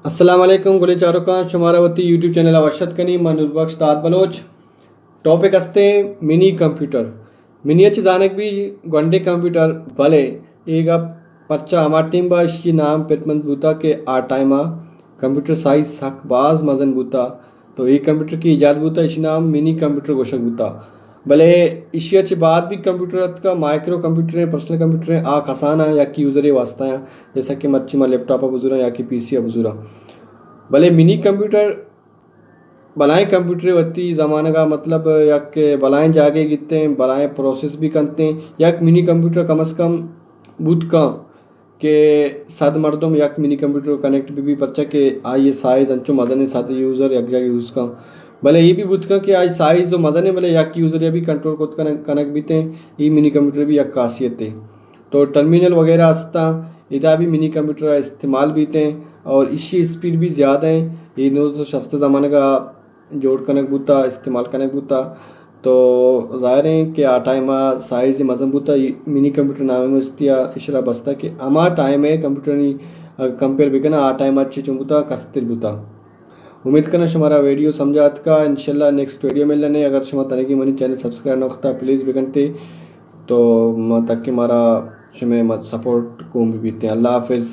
السلام علیکم گلیں چاروکاں، شمارا وتی یوٹیوب چینل ءَ وش اتک کنیں۔ من نور بخش داد بلوچ۔ ٹاپک استیں منی کمپیوٹر۔ منی ءَ چہ زانگ بی گونڈیں کمپیوٹر، بلے اے گپ پرچا ہما ٹیم با اشی نام پت منت بوتا کہ آ ٹائم ءَ کمپیوٹر سائز سک باز مزن بوتا، تو اے کمپیوٹر کہ ایجاد بوتا اشی نام منی کمپیوٹر گوشگ بوتا۔ بلے ایشی ءَ چہ بعد بھی کمپیوٹر اتکا، مائیکرو کمپیوٹر ہیں، پرسنل کمپیوٹر ہیں، آ کسان آں یا کہ یوزر ءِ واسطہ آں، جیسا کہ مرچی ما لیپ ٹاپ ءَ بزوراں یا کہ پی سی ءَ بزوراں۔ بلے منی کمپیوٹر بلائیں کمپیوٹر وتی زمانگ ءَ مطلب یک بلائیں جاگے گیتیں، بلائیں پروسیس بھی کنتیں۔ یک منی کمپیوٹر کم از کم بوت کن کہ صد مردم یک منی کمپیوٹر کنیکٹ بہ بی، پرچا کہ آئی سائز انچو مزن، صد یوزر یک جاگہ یوز کن۔ بلے اے بھی بوت کن کہ آئی سائز و مزن، بلے یک یوزر ءَ بھی کنٹرول کت کن-، کنگ بیتیں۔ اے منی کمپیوٹر بھی یک خاصیتے۔ تو ٹرمینل وغیرہ استاں، ادا بھی منی کمپیوٹر استعمال بیتیں اور اشی اسپیڈ بھی زیادہ ہیں۔ اے نو سو شست زمانگ ءَ جوڑ کنگ بوتا، استعمال کنگ بوتا۔ تو ظاہر ہیں کہ آ ٹائم ءَ سائز مزن بوتا، منی کمپیوٹر نام مستی ءَ اشرا بستا کہ ہما ٹائم ءَ کمپیوٹر نی اگر کمپیئر بکناں، آ ٹائم ءَ چے چون بوتا، کستر بوتا۔ امید کناں شمارا ویڈیو سمجھ آتکا۔ انشاءاللہ نیکسٹ ویڈیو ملنے۔ اگر شما تنگی منی چینل سبسکرائب نہ کتا، پلیز بکنتے، تو ما تاکہ مارا شمے مد-، سپورٹ گون بہ بیتیں۔ اللہ حافظ۔